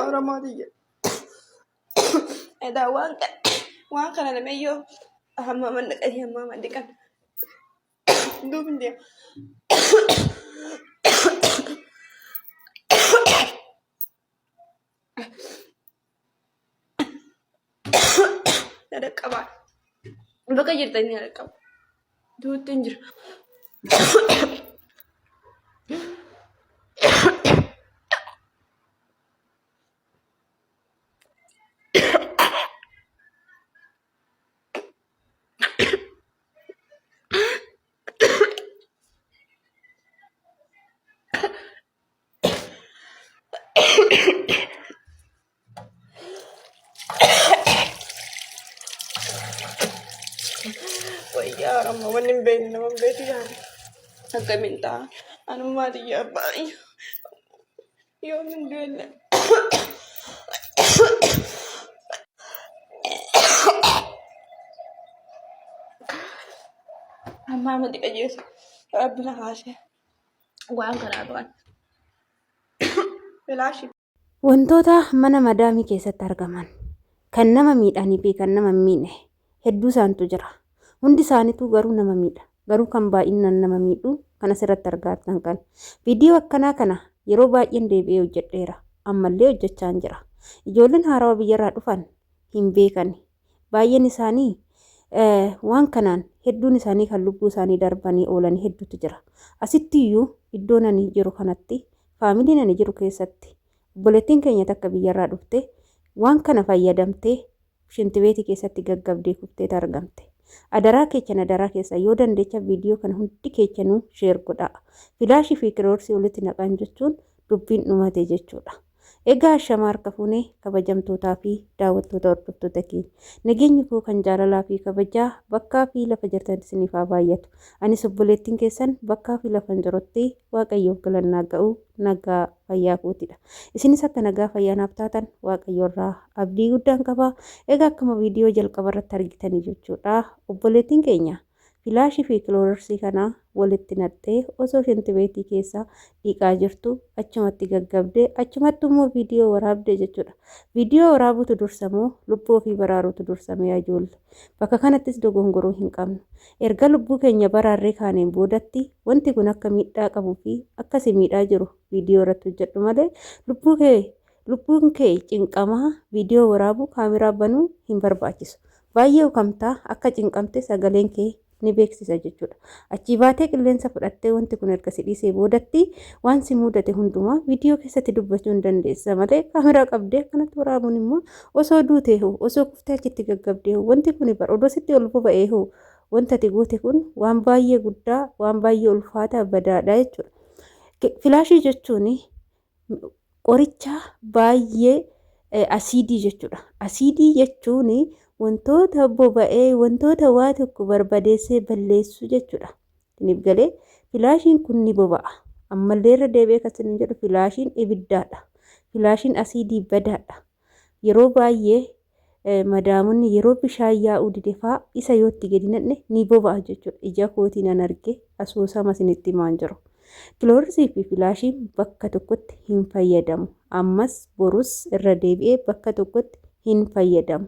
Oromoo tiyya. Edaa waan kana nameyyoo hamma manna qanii hamma manni qan. Duubni deema. Na dhaqqabaa. Bakka jirtanii na dhaqqaba. Duutti hin jira. Wayyaa Oromoo wanni hin beekne nama hin beektu yaada. Akkamiin ta'a? Anummaa xiyya abbaa yoom hin du'elle. Ammaa mati qajeelcha. Rabbi na haasee. Waan kanaa ba'an. Filaashi. Wantoota mana madaamii keessatti argaman kan nama miidhanii fi kan nama hin miine hedduu isaantu jira. Hundi isaaniitu garuu nama miidha. Garuu kan baay'inaan nama miidhu kan asirratti argaa jirtan kan. Viidiyoo akkanaa kana yeroo baay'een deebi'ee hojjedheera. Ammallee hojjechaan jira. Ijoolleen haarawa biyyarraa dhufan hin beekani. Baay'een isaanii waan kanaan hedduun isaanii kan lubbuu isaanii darbanii oolan hedduutu jira. Asitti iyyuu iddoon ani jiru kanatti faamiliin ani jiru keessatti obboleettiin keenya takka biyyarraa dhufte waan kana fayyadamtee shintibeetii keessatti gaggabdee kufteet argamte. Adaraa keechan adaraa keessa yoo dandeecha viidiyoo kana hundi keechanuu sheer godhaa. Filaashii fi kiroorsii walitti naqan jechuun dubbiin dhumate jechuudha. Egaa ashamaa harka fuune kabajamtootaa fi daawwattoota hordoftoota keenya. Nageenyi koo kan jaalalaa fi kabajaa bakkaa fi lafa jirtanitti isiniif haa baay'atu. Anis obboleettiin keessan bakkaa fi lafan jirutti Waaqayyoof galannaa ga'u nagaa fayyaa kootidha. Isinis akka nagaa fayyaa naaf taatan Waaqayyo irraa abdii guddaan qaba. Egaa akkuma viidiyoo jalqaba irratti argitanii jechuudha. Obboleettiin keenya Filaashii fi kilooroksii kana walitti naqxee osoo shintibeetii keessa dhiqaa jirtu achumatti gaggabdee achumatti immoo viidiyoo waraabde jechuudha. Viidiyoo waraabuutu dursa moo lubbuu ofii baraaruutu dursa mee ijoolle? Bakka kanattis dogongoruu hin qabnu. Erga lubbuu keenya baraarree kaaneen boodatti wanti kun akka miidhaa qabuu fi akka si miidhaa jiru viidiyoo irratti hojjedhu malee lubbuu kee lubbuun kee cinqamaa viidiyoo waraabuu kaameraa banuu hin barbaachisu. Baay'ee ukamtaa akka cinqamte sagaleen kee ni beeksisa jechuudha. Achii baatee qilleensa fudhattee wanti kun erga si dhiisee boodatti waan si muudate hundumaa viidiyoo keessatti dubbachuu hin dandeessa malee kaameraa qabdee akkanatti waraabuun immoo osoo duutee hoo osoo kuftee achitti gaggabdee hoo wanti kun bar odoo sitti ol boba'ee hoo wanta ati goote kun waan baay'ee guddaa waan baay'ee ulfaataa badaadha jechuudha. Filaashii jechuun qoricha baay'ee asiidii jechuudha. Asiidii jechuun wantoota boba'ee wantoota waa tokko barbadeessee balleessu jechuudha. Isiniif galee filaashiin kun ni boba'a. Ammallee irra deebi'ee kan isiniin jedhu filaashiin ibiddaadha. Filaashiin asiidii badaadha. Yeroo baay'ee madaamonni yeroo bishaan yaa'uu dide faa isa yoo itti gadi naqne ni boba'a jechuudha. Ija kootiin nan arge asoosama isinitti himaan jiru. Kiloorsii fi filaashiin bakka tokkotti hin fayyadamu. Ammas borus irra deebi'ee bakka tokkotti hin fayyadamu.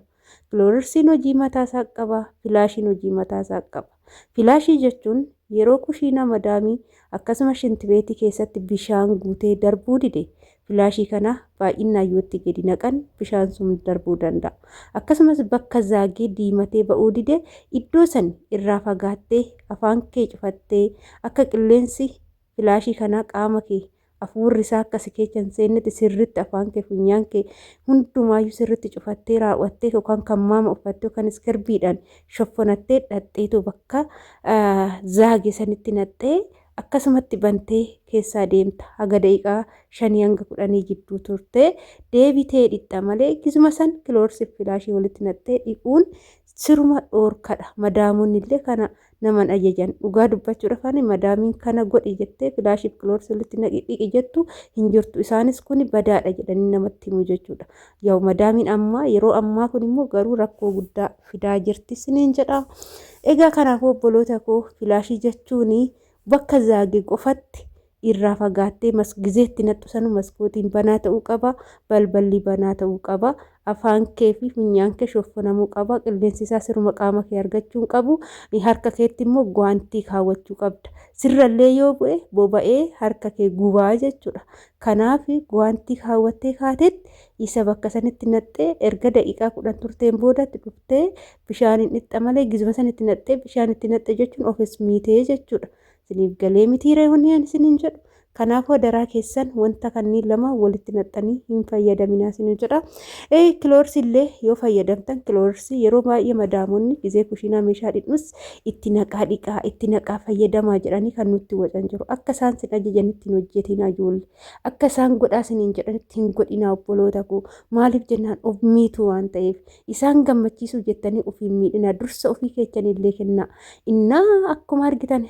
Kiloorsiin hojii mataa isaa qaba, filaashiin hojii mataa isaa qaba. Filaashii jechuun yeroo kushiinaa madaamii akkasumas shintibeetii keessatti bishaan guutee darbuu dide filaashii kana baay'innaan yoo itti gadi naqan bishaan sun darbuu danda'a. Akkasumas bakka zaagee diimatee ba'uu dide iddoo san irraa fagaattee afaan kee cufattee akka qilleensi filaashii kanaa qaama kee Afuurri isaa akka si keessa hin seennetti sirriitti afaan kee funyaan kee hundumaayyuu sirriitti cufattee raawwattee yookaan kan maama uffattee yookaan iskerbiidhaan shoffonattee dhaqxeetu bakka zaage sanitti naqxee akkasumatti bantee keessaa deemta. Haga daqiiqaa 5 hanga 10 jidduu turtee deebitee dhiqxa malee gizuma san kiloorsiif filaashii walitti naqxee dhiquun siruma dhoorkadha. Madaamonni illee kana naman ajajan. Dhugaa dubbachuudhaaf ani madaamiin kana godhi jettee filaashiif kiloorsi walitti naqi dhiqi jettu hin jirtu. Isaanis kuni badaadha jedhanii namatti himu jechuudha. Yaa'u madaamiin ammaa yeroo ammaa kun immoo garuu rakkoo guddaa fidaa jirti siniin jedha. Egaa kanaafuu obboloota koo filaashii jechuun bakka zaage qofatti Irraa fagaattee gizee itti naqxu sanu maskootiin banaa ta'uu qaba. Balballi banaa ta'uu qaba. Afaan kee fi funyaan kee shoffonamuu qaba. Qilleensi isaa siruma qaama kee argachuu hin qabu. Harka keetti immoo guwaantii kaawwachuu qabda. Sirrallee yoo bu'e boba'ee harka kee gubaa jechuudha. Kanaaf guwaantii kaawwattee kaatetti isa bakka sanitti naqxee erga daqiiqaa 10 turteen boodatti dhuftee bishaaniin dhiqxa malee gizuma sanitti naqxee bishaan itti naqxe jechuun ofis miitee jechuudha. Isiniif galee mitii ree wanni ani isiniin jedhu? Kanaafuu adaraa keessan wanta kanneen lama walitti naqxanii hin fayyadaminaa isiniin jedha. Kiloorsi illee yoo fayyadamtan kiloorsi yeroo baay'ee madaamonni gizee kushiinaa meeshaa dhidhus itti naqaa dhiqaa itti naqaa fayyadamaa jedhanii kan nutti wacan jiru. Akka isaan sin ajajanitti hin hojjetinaa ijoollee. Akka isaan godhaa isiniin jedhanitti hin godhinaa obboloota koo. Maaliif jennaan of miitu waan ta'eef. Isaan gammachiisuu jettanii of hin miidhinaa. Dursa ofii keessanillee kennaa. Innaa akkuma argitan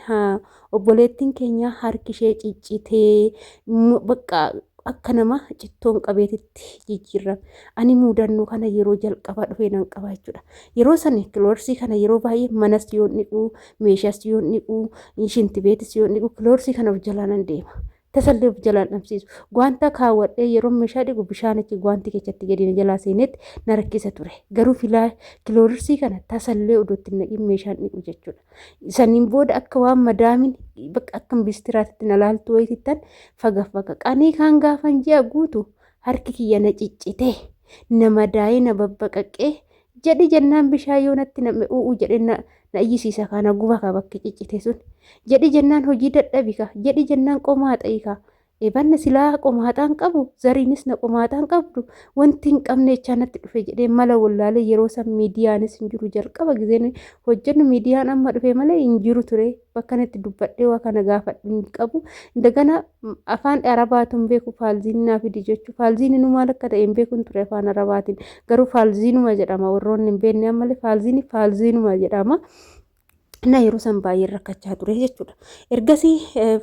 obboleettiin keenya harki ishee ciccitee bakka akka nama cittoon qabeetitti jijjiirrame. Ani muudannoo kana yeroo jalqabaa dhufee nan qaba jechuudha. Yeroo san kiloorsii kana yeroo baay'ee manas yoon dhiqu, meeshaas yoon dhiqu, shintibeetis yoon dhiqu kiloorsii kana of jalaa nan deema. Tasallee of jalaan dhabsiisu. Guwaantaa kaawwadhee yeroo meeshaa dhiqu bishaanichi guwaantii keessatti gadi na jalaa seenetti na rakkisa ture. Garuu filaa kilooriksii kana tasallee odoo itti hin naqin meeshaan dhiqu jechuudha. Saniin booda akka waan madaamin bakka akka bistiraatitti na laaltu wayitittan faga faga. Qanii kaan gaafan ji'a guutu harki kiyya na ciccitee na madaa'ee na babbaqaqee jedhi jennaan bishaan yoo natti nam'e u'u jedhee na na iyyisiisa kaa na guba kaa bakki ciccite sun. Jedhi jennaan hojii dadhabi kaa jedhi jennaan qomaaxa'i kaa. Ebanna silaa qomaaxaan qabu zariinis na qomaaxaan qabdu wanti hin qabne jechaa natti dhufe jedhee mala wallaalee yeroo san miidiyaanis hin jiru jalqaba gizeen hojjennu miidiyaan amma dhufe malee hin jiru ture bakka itti dubbadhee waa kana gaafadhu hin qabu. Indagana afaan arabaatu hin beeku faalziin naa fidi jechuu faalziin maal akka ta'e hin beekun ture afaan arabaatiin garuu faalziinuma jedhama warroonni hin beekne ammallee faalziini faalziinuma jedhama. Na yeroo san baay'ee rakkachaa ture jechuudha. Ergasii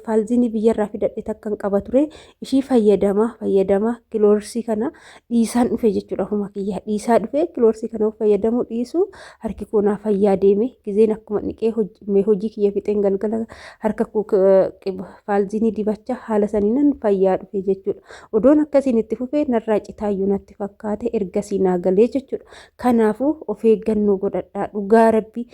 faalziinii biyyarraa fidadhe takkan qaba ture ishii fayyadama fayyadama kiloorsii kana dhiisaan dhufe jechuudha ofuma kiyya dhiisaa dhufe kiloorsii kana fayyadamuu dhiisu harki koo naa fayyaa deeme gizeen akkuma dhiqee hojii kiyya fixeen galgala harka koo faalziinii dibachaa haala saniinan fayyaa dhufe jechuudha. Odoon akkasiin itti fufee narraa citaayyuu natti fakkaate ergasii naa galee jechuudha. Kanaafuu of eeggannoo godhadhaa dhugaa rabbii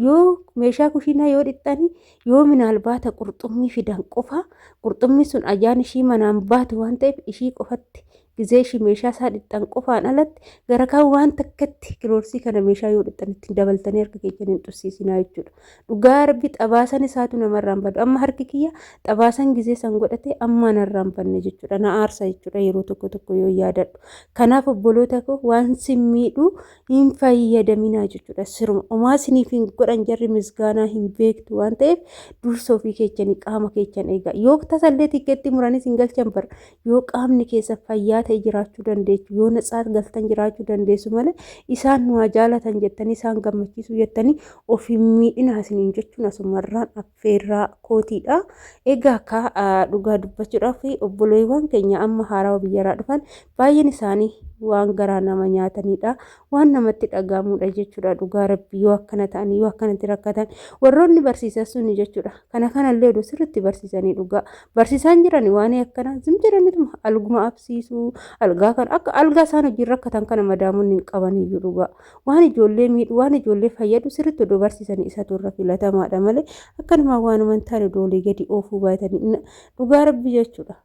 yoo meeshaa kushiinaa yoo dhixxani yoo minaalbaata qurxummii fidan qofa qurxummii sun ajaan ishii manaan baatu waan ta'eef ishii qofatti gizee ishii meeshaa isaa dhixxan qofaan alatti gara kaan waan takkatti kiloorsii kana meeshaa yoo dhixxan ittiin dabaltanii harka keessan hin xursiisinaa jechuudha. Dhugaa rabbi xabaasan isaatu namarraan badu. Amma harki kiyya xabaasan gizee san godhate amma narraan banne jechuudha. Na aarsa jechuudha yeroo tokko tokko yoo yaadadhu. Kanaaf obboloota koo waan sin miidhu hin fayyadaminaa jechuudha. Siruma homaa isiniif hin godhan jarri misgaanaa hin beektu waan ta'eef dursa ofii keessanii qaama keessan eegaa. Yoo tasallee tikkeetti muranii sin galchan bara yoo qaamni keessa fayyaa ta'e jiraachuu dandeessu yoo natsaa galtan jiraachuu dandeessu malee isaan nu haa jaalatan jettanii isaan gammachiisuu jettanii of hin miidhinaa isiniin jechuun asumarraan affeerraa kootiidha. Egaa akka dhugaa dubbachuudhaaf obboleewwan keenya amma haarawa biyyarraa dhufan baay'een isaanii waan garaa nama nyaatanidha. Waan namatti dhaga'amudha jechuudha dhugaa rabbi yoo akkana ta'an yoo akkanatti rakkatan warroonni barsiisan suni jechuudha. Kana kanallee odoo sirriitti barsiisanii dhugaa barsiisaan jiran waan akkana zim jedhanituma alguma absiisuu algaa kana akka algaa isaan hojiin rakkatan kana madaamonni hin qaban iyyuu dhugaa. Waan ijoollee miidhu waan ijoollee fayyadu sirriitti odoo barsiisanii isatu irra filatamaadha malee akkanumaa waanuma hin taane odoo olii gadi oofuu baatanii dhugaa rabbi jechuudha.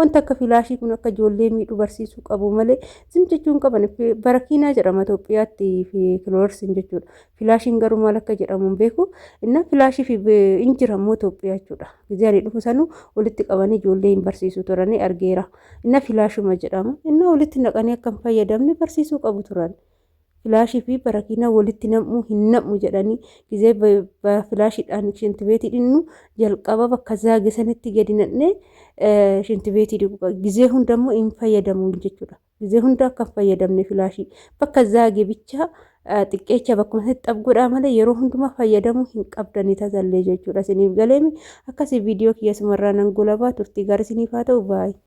Wanta akka filaashii kun akka ijoollee miidhu barsiisuu qabu malee zim jechuu hin qaban. Barakiinaa jedhama Itoophiyaatti fi kiloorsiin jechuudha. Filaashiin garuu maal akka jedhamu hin beeku. Inna filaashii fi hin jira immoo Itoophiyaa jechuudha. Gizee ani dhufu sanuu walitti qabanii ijoollee hin barsiisu turanii argeera. Inna filaashuma jedhama. Inna walitti naqanii akka hin fayyadamne barsiisuu qabu turan. Filaashii fi barakiinaa walitti nam'uu hin nam'u jedhanii gizee filaashiidhaan shintibeetii dhinnu jalqaba bakka zaage sanitti gadi naqnee shintibeetii dhiqu qaba. Gizee hunda immoo hin fayyadamu jechuudha. Gizee hunda akka hin fayyadamne filaashii bakka zaage bicha xiqqeecha bakkuma sanitti xab godhaa malee yeroo hundumaa fayyadamuu hin qabdanii tasallee jechuudha. Isiniif galeemi akkasii viidiyoo kiyya sumarraa nan golabaa turtii gaarii isiniif haa ta'u baay'ee.